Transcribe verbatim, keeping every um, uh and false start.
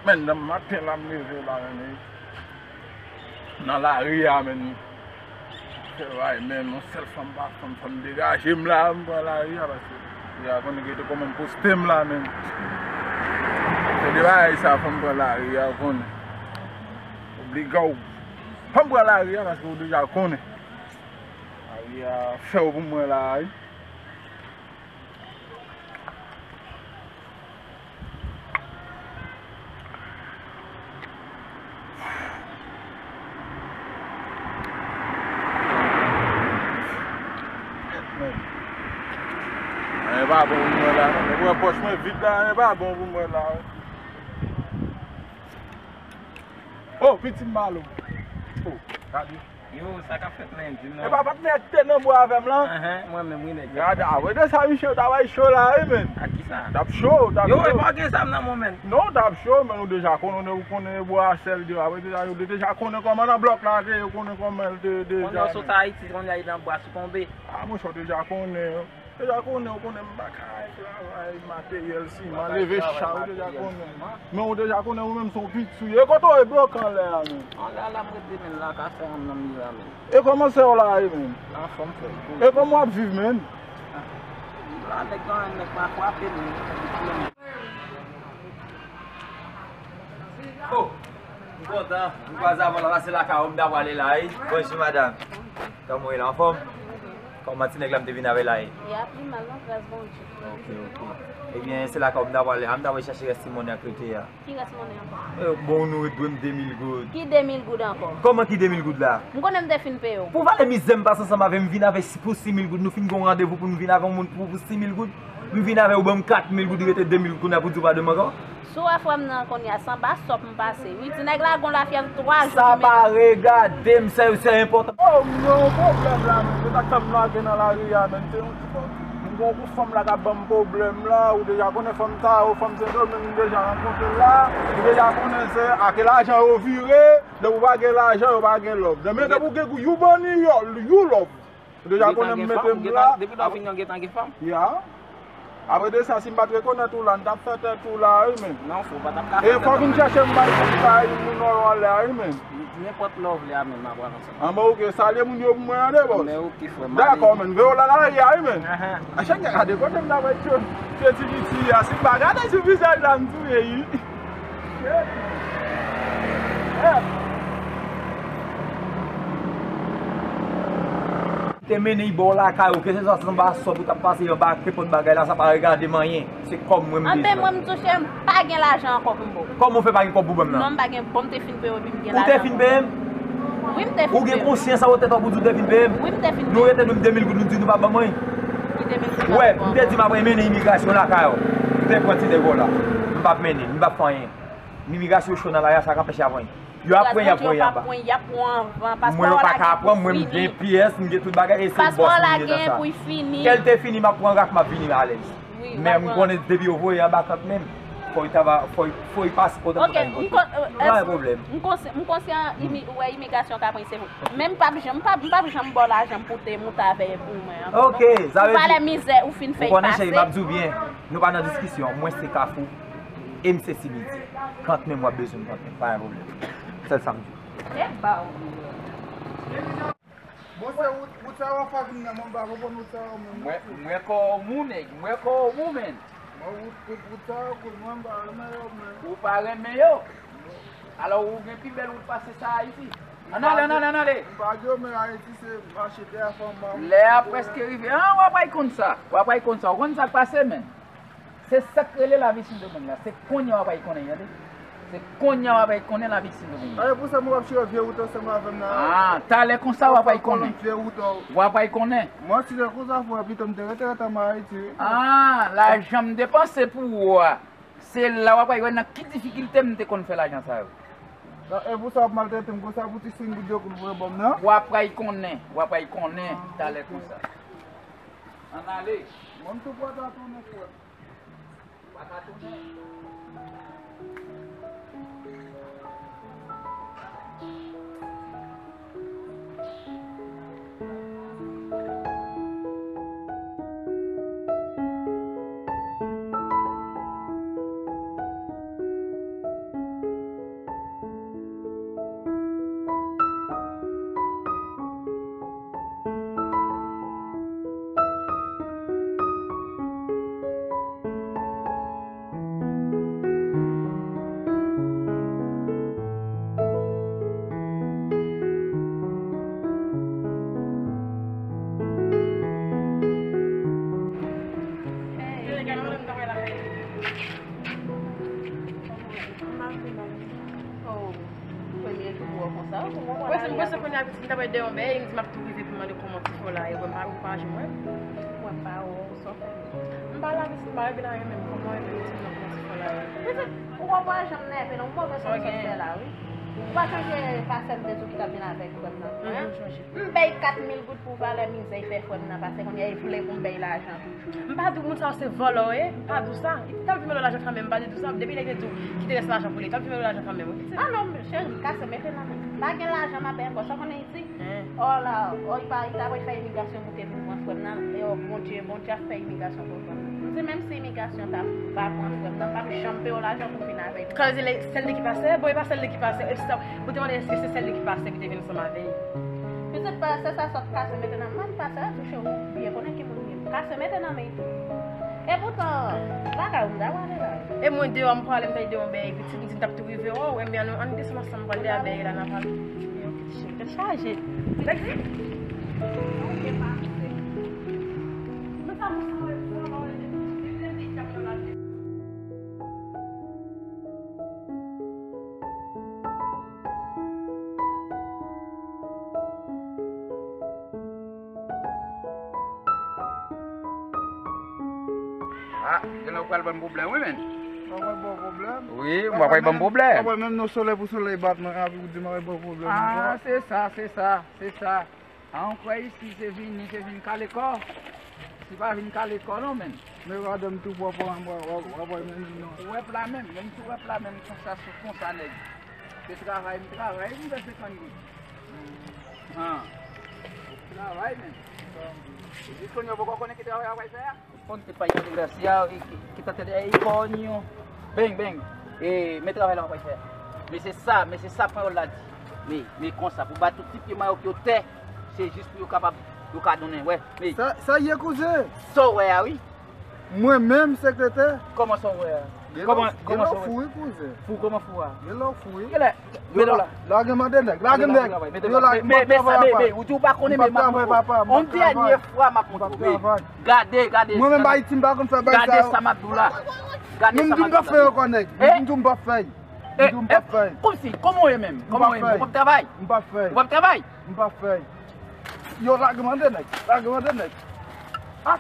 Men, nan maten la, m leve la, men, nan lari a, men, fè bay, men, yon sèl fanm pa fanm, fanm degaje m la, m pran lari a, paske deja konnen ki te kòman m poste m la, men. Se de bagay sa, fanm pran lari a, ou konnen. Obliga w. Fanm pran lari a, paske ou deja konnen. Lari a fè w pou mwen la, wi. Anyen pa bon pou mwen la, non. Mwen pòch mwen vid la, anyen pa bon pou mwen la. Oh, piti m malo. Oh, gade. Yo, sa k ap fèt, men? Di m non. Epa, patnè k te nan bò avè m lan. Ahan, mwen menm, wi, nèg. Gade, apre de sa, misye, w t ap cho la, wi, men. Ak kisa? T ap cho, t ap cho. Yo, epa, w gen zam nan men w, men. Non, w t ap cho, men ou deja konnen, ou konnen bò a sèl de. Apre de sa, yo deja konnen kòman nan blòk la te, yo konnen kòman l te deja. Konnen w sot Ayiti, konnen w nan bwa sikonbe. A, monchè, w deja konnen. Deja konnen, ou konnen m pa ka travay materyèl siman, leve cha, ou deja konnen. Men ou deja konnen ou menm se yon piti sou ye. Kote w ye bloke anlè a menm? Anlè a la m rete men la, ka fè yon nonm li la men. E kòman sè w la ye menm? Anfòm frè. E kòman w ap viv menm? La nèg nan nèg pa frape men. Oh, m kontan, m kwaze avè w la, se lakay ou m ta prale la, wi. Bonjou, madanm. Kòman w ye la, anfòm? Kòman ti nèg la m te vin avè la ye? Y ap li mal non, gras Bondye. Ok, ok. Ebyen, se lakay ou m ta prale a, m ta prale chache rès ti monnen ak rete a. Ki rès monnen ankò? Eh, bon, nou dwe m de mil goud. Ki de mil goud ankò? Kòman ki de mil goud la? M konnen m te fin peye w. Pou valè mizè m pase ansanm avè m, vin avè si, pou sis mil goud, nou fin gen yon randevou pou nou vin avè yon moun pou, pou sis mil goud. M vin avè ou ban m kat mil goud, li rete de mil goud, kounye a pou di w pa de m ankò? Si w wè frè m nan kounye a, se anba sòp m pase. Wi, ti nèg la gon lafyèv twa jou. Sa pa regade m, se, se enpòtan. Oh, m gen yon pwoblèm la, men. Se sa k fè m lage nan lari a, men. Se yon ti pwoblèm. M gen yon gwoup fanm la k ap ban m pwoblèm la. Ou deja konnen fanm sa yo, fanm Sendomeng, m deja rankontre l la. Ou deja konnen se ak lajan yo vire. Depi w pa gen lajan, yo pa gen love. Demen, depi w gen, you money, you, you love. Ou deja konnen m mete m la. Depi lè w vin, yo gentan gen fanm. Ya. Apre de sa, si m pa t rekonèt ou la, n t ap fè tèt ou la, wi, men. Non, fò w pa t ap ka fè tèt ou. E fòk vin chèche m bay konsa, wi, moun ou anlè a, wi, men. Nenpòt lè w vle a, men, m ap pral ansanm. Anben, ok, salye moun yo pou mwen, tande, bòs. Men, ok, frè m. Dakò, men, veye w la, la, ya, wi, men. Ahan. A chak gade kote m ta wè tyo, tyo ti piti a, si m pa gade sou vizaj la, m touye, wi. Te mennen l bò lakay ou, keseswa se anba sòp ou t ap pase anba ak nenpòt bagay la, sa pa regade m anyen. Se kòb mwen m bezwen. Anben, mwen m touche, m pa gen lajan ankò pou m ba w. Kòman w fè pa gen kòb pou ban m nan? Non, m pa gen, bon, m te fin peye w epi m gen lajan. Ou te fin peye m? Wi, m te fin peye w. Ou gen konsyans sa ou tèt ou pou di w te fin peye m? Wi, m te fin peye w. Nou rete nou de mil goud, nou di nou pa ban mwen. Ki de mil goud? Wè, m te di m ap mennen imigrasyon lakay ou. M te pran ti nèg ou la. M p ap mennen, m p ap fè anyen. Imigrasyon cho nan lari a, sa k anpeche y ap pran. Y ap pran, y ap pran, y ap pran. Mwen yo pa ka pran, mwen m gen pyès, m gen tout bagay, e se bòs mwen ye nan sa. Kè l te fini, m ap pran rak, m ap vini alèz. Men m konnen depi yo voye anba kant menm, fò y tava, fò y, fò y pase kote pou kay kote. Pa gen pwoblèm. M konsyan, imi-, wè imigrasyon ka pran se vre. Men m p ap janm, m p ap, m p ap janm ba w lajan pou te moute avè pou mwen ankò non. Ok, sa vle di, pou valè mizè ou fin fè y pase. Ou konnen cheri, m ap di w byen, nou pa nan diskisyon, mwen se Kafou. E m se Simidye. Kant menm w ap bezwen m kant menm, pa gen pwoblèm. Sèl sa m di w. E ba w. Bon, se wout, wout sa yo w ap fè vin nan, mwen m pa konprann wout sa yo menm. Mwen, mwen kòmou nèg, mwen kòmou menm. Mwen wout, wout, wout sa yo kout, mwen m pa renmen yo menm. Ou pa renmen yo? Alò ou gen pi bèl wout pase sa Ayiti? Ann ale, ann ale, ann ale. M pa di w, men Ayiti se mache tè a fanm. Lè a prèske rive. An, w ap ay konn sa. W ap ay konn sa. Ou konn sa k pase menm? Se sa k rele lavi Sendomeng la. Se kounye a w ap ay konnen, tande. Se kounye a w ap ay konnen lavi Sendomeng la. E pou sa mwen w ap chire vye wout ansanm avè m nan. Ah, talè konsa w ap ay konnen. Vye wout an. W ap ay konnen. Mwen si se konsa fò pito m te rete rete ann Ayiti wi. Ah, lajan m depanse pou ou a. Se la w ap ay wè nan ki difikilte m te konn fè lajan sa yo. E pou sa w ap maltrete m konsa pou ti senk goud yo kout vre ban m nan? W ap ay konnen, w ap ay konnen talè konsa. Ann ale. Mwen m tou pwèt a tounen frè m. M panse kounye a pitit m ta pral dèyè yon bèy, m di m ap tou rive pou m mande kòman ti fò la ye, wè m pa, ou pa janm wè m. Wè m pa wè w, sa w fè. M pa la pitit m pa rive la menm, kòman w ye menm pitit m nan kòman ti fò la ye. Pitit, ou wè w pa janm nève non, m wè w fè sa w fè la wi. Ou pa chonje pastè m te di w ki t ap vin avèk frè m nan. M bèy kat mil goud pou valè mizè y fè frè m nan pase kounye a y vle pou m bèy lajan toujou. M pa di w moun sa yo se vòlò yo ye, m pa di w sa. Li t ap vin mande w lajan kanmenm, m pa di w sa. Depi nèg te di w kite rès lajan pou li, li t ap vin mande w lajan kanmenm wi pitit. Ah non cheri, kase mete nan men. M pa gen lajan m ap bay ankò, sa w konnen li di? Ò la, ò li pa, li ta pral fè imigrasyon pou te vin pran frè m nan, e ò Bondye, Bondye ap fè imigrasyon pou frè m nan. M di menm si imigrasyon ta pa pran frè m nan, m p ap janm peye w lajan pou w vin avèk. Sa vle di se li ki pastè? Bon e pa se li ki pastè. Epi si ta, pou te mande èske se sèl li ki pastè ki te vin ansanm avè l. Pitit pastè sa sot kase mete nan men pastè a touche ou byen konnen ki moun li ye. Kase mete nan men tou. Epoutan, lakay ou m ta prale la. E mwen deyò m prale m ta ede yon bèy pitit m di m t ap tou rive wè w, ebyen nou ann desann ansanm pral deyò bèy la n a pale. Tèt chaje. Tèt di. Ah, genlè w pral ban m pwoblèm wi menn. Mwen pral ban w pwoblèm. Wi, mwen pral ban m pwoblèm. Mwen menm non solèy pou solèy bat mwen, epi ou di mwen pral ban w pwoblèm. Ah, se sa, se sa, se sa. A, ou kwè isi se vini, se vin kale kò? Se pa vin kale kò non menn. Men madanm tou pwòp an, w ap wè menm non. Ou wè pla menm, menm si w wè pla menm konsa sou konsa nèg. Se travay m travay, m fè senkant goud. An. Travay menm. Jis kounye a w poko konnen ki travay w ap fè a? Konn se pa yon desgrasya ki, ki tante de e kò ni yon beng beng. E men travay la w ap fè. Men se sa, men se sa pawòl la di. Men, men konsa pou ba tout ti pye mayo ki yo tè, se jis pou yo kapab, yo ka donnen, wè. Men sa, sa ye kouzen. Sa w wè a wi. Mwen menm sekretè. Kòman sa w wè a? Kòman, kòman sa w wè? Fou wi kouzen. Fou kòman fou a? Genlè w fou wi. Genlè Mete w la. Lage mande nèg, lage nèg. Yo lage, m p ap travay apa. Ou di ou pa konnen men m ap montre w. Yon dènye fwa m ap montre w. Gade, gade. Mwen menm Ayiti m pa konn fè bagay sa yo. Gade sa m ap di w la. Gade sa m ap di w la. Men m di w m p ap fè yo ankò nèg. M di w m p ap fè. M di w m p ap fè. Kòmsi, kòman w ye menm? Kòman w ye menm? Ou p ap travay? M p ap fè. Ou p ap travay? M p ap fè. Yo lage mande nèg, lage mande nèg. Ah.